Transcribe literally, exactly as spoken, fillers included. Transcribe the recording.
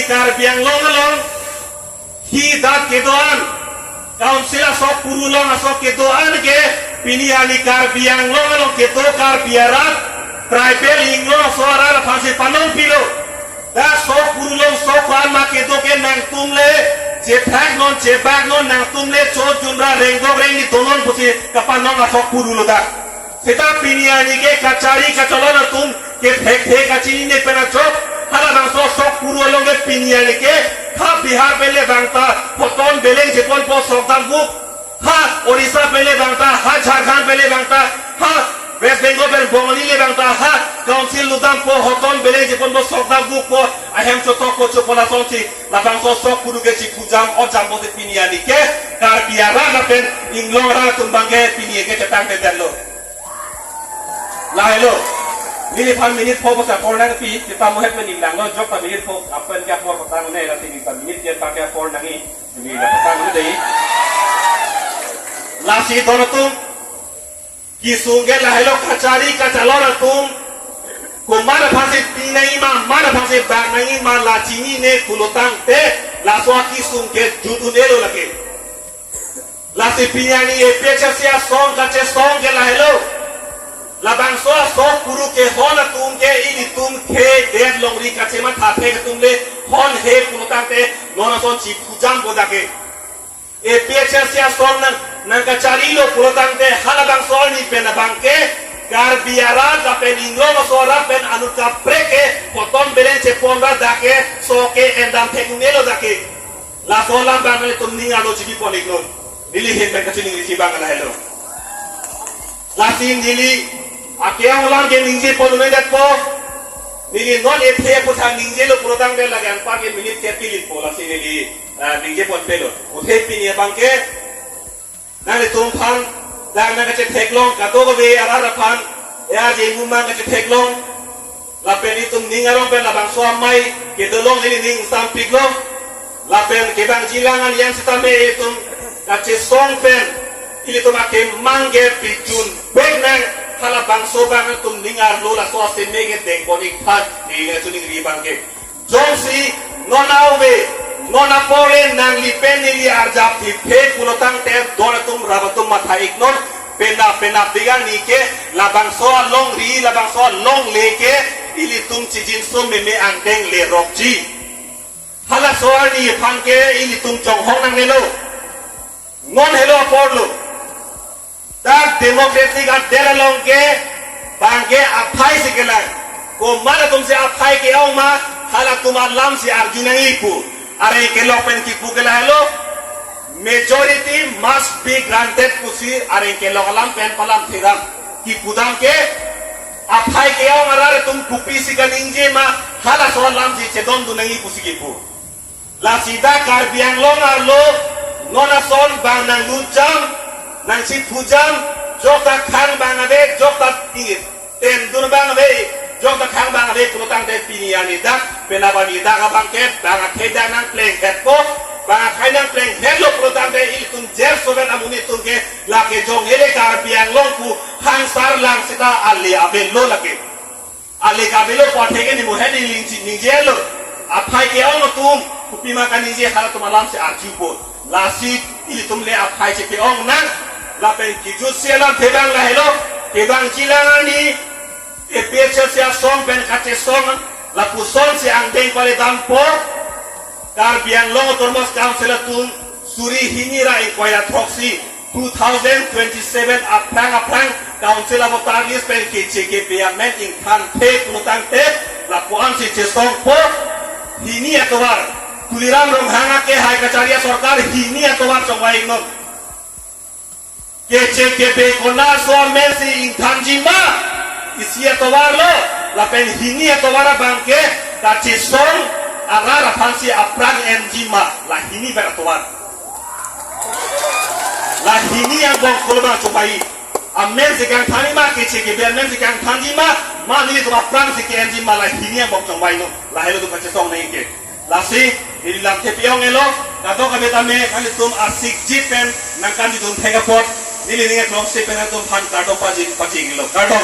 Karbi Anglong along hi dak kedo-an, Council asok kuru along asok kedo-an ke pini arni Karbi Anglong along kedo Karbi arat, tribal inglong asok arat aphansi panong pilo. Dak sok kuru along sok ko-an ma kedo ke nangtum le chethak non, chebak non, nangtum le chojun ra rengdok rengni donon pusi kapanong asok kuru lo dak. Seta pini arni ke kachari kacholon atum ke thekthe kachinine pen ajok, halabangso sok kuru along ke pini arni ke ha Bihar pen le bang ta hoton beleng cheponpo sok dam vuk, ha Orissa pen le bang ta, ha Jharkhand pen le bang ta, ha West Bengal pen Bongali le bang ta, ha Council lutdampo hoton beleng cheponpo sok dam vukpo, ahem chotok ko chopon asonsi labangso sok kuru ke chipu jam ot jampo te pini arni ke Karbi arat lapen inglong arat atum abang ke pini ke chetangtedetlo. Lahelo. Neliphan minute pho bangso apor nangpi, seta mo het pen inglanglo, jokta minute pho apen ke apor patang ne, lasi neta minute ke ta ke apor nangji, neli la patang dei. Lasi don atum, kesung ke lahelo, kachari kacholon atum komat aphansi pi nangji ma, komat aphansi bak nangji ma la chinine pulo tangte, laso akesung ke jut un-elo lake. Lasi pini arni APHLC asong kachesong ke lahelo. Labangso asok kuru kehon atum ke ilitum khei det longri kachematha thek atum le hon he pulo tangte non ason chipu jampo dak ke. APHLC asong nang, nangkacharilo pulo tangte halabangso arni pen abang ke Karbi arat lapen inglong asor arat pen anut kaprek ke hoton beleng chepon ra dak ke sok ke endam thek un-elo dak ke. Laso alam abang nelitum ning arlo chibipon iknon. Neli ahin pen kachiningri abang lahelo. Lasi neli ake-ong alam ke ningjepon un-edetpo. Neli non ethe aputhak ningjelo pulo tangte lake anpar ke minute ke pilitpo, lasi neli, ah, ningjeponpelo. Athe pini abang ke nanglitum aphan dak nangkachetheklong, kadokave arat aphan, ya je mumang kachetheklong. Lapen itum ning arong pen labangso amei kedo along neli ning sampiklo. Lapen kevangjilang an yang sitame itum kachesong pen ilitum akemang ke pijun bek nang, halabangso abang itum ning arlo laso aseme ke dengpon ik tha, neli kachiningri abang ke. Jongsi non ave, non apor le nangli pen neli arjap thiphe pulo tangte don atum rap atum matha iknon, penap penapdik arni ke labangso alongri, labangso alongle ke ilitum chijinso meme angdeng lerokji. Halaso arni aphan ke ilitum chonghong nangnelo. Non helo aporlo. Dak democratic adet along ke bang ke aphai si kelang. Komat atumsi aphai ke-ong ma, halatum alamsi arju nangji pu. Areng kelok pen kipu ke lahelo, majority must be granted pusi areng kelok alam pen palamthe dam. Kipu dam ke aphai ke-ong arat atum kopisi kaningje ma, halaso alamsi chedondun nangji pusi kipu. Lasi dak Karbi Anglong arlo non ason bang nanglut jam, nangchipu jam, jokta khang bang ave, jokta tingit tendun bang ave, jokta khang bang ave pulo tangte pini arni dak, penap arni dak abang ke bang akhei dak nangplenghetpo, bang akhei nangplenghetlo pulo tangte ilitum jer soben amonit atum ke lake jong ele Karbi Anglong pu hangsar lang seta ale avelo lake. Ale kavelo pu atheke ni mo hedi ningje, ningjelo. Aphai ke-ong atum, kopima kaningje halatum alamsi arjupo. Lasi ilitum le aphai si ke-ong nang. Lapen kejutsi alamthe abang lahelo. Kevangjilang arni APHLC asong pen kachesong lapusonsi angdeng pale dampo. Karbi Anglong Autonomous Council atum suri hini ra ingkoi ra throksi two thousand twenty-seven aphrang aphrang Council a-voter list pen keche kepe amen ingthanthe pulo tangte lapu-ansi chesongpo. Hini atovar, Tuliram Ronghang akehai kachari asorkar hini atovar chongvai iknon. Keche kepe konatso amensi ingthanji ma, isi atovar lo, lapen hini atovar abang ke kachesong arat aphansi apran enji ma, la hini ber atovar. La hini angbong kolobang chongvai. Amensi kangthanji ma, keche kepe amensi kangthanji ma, ma nelitum apransi ke-enji ma, la hini angbong chongvainon. Lahelo atum kachesong nangji ke. Lasi neli lamthe pi-ong-elo, kadokave tame nanglitum asikji pen nangkandidun thek apot, neli ning aklongsi pen nanglitum aphan kardom pajir pajirlo. Kardom.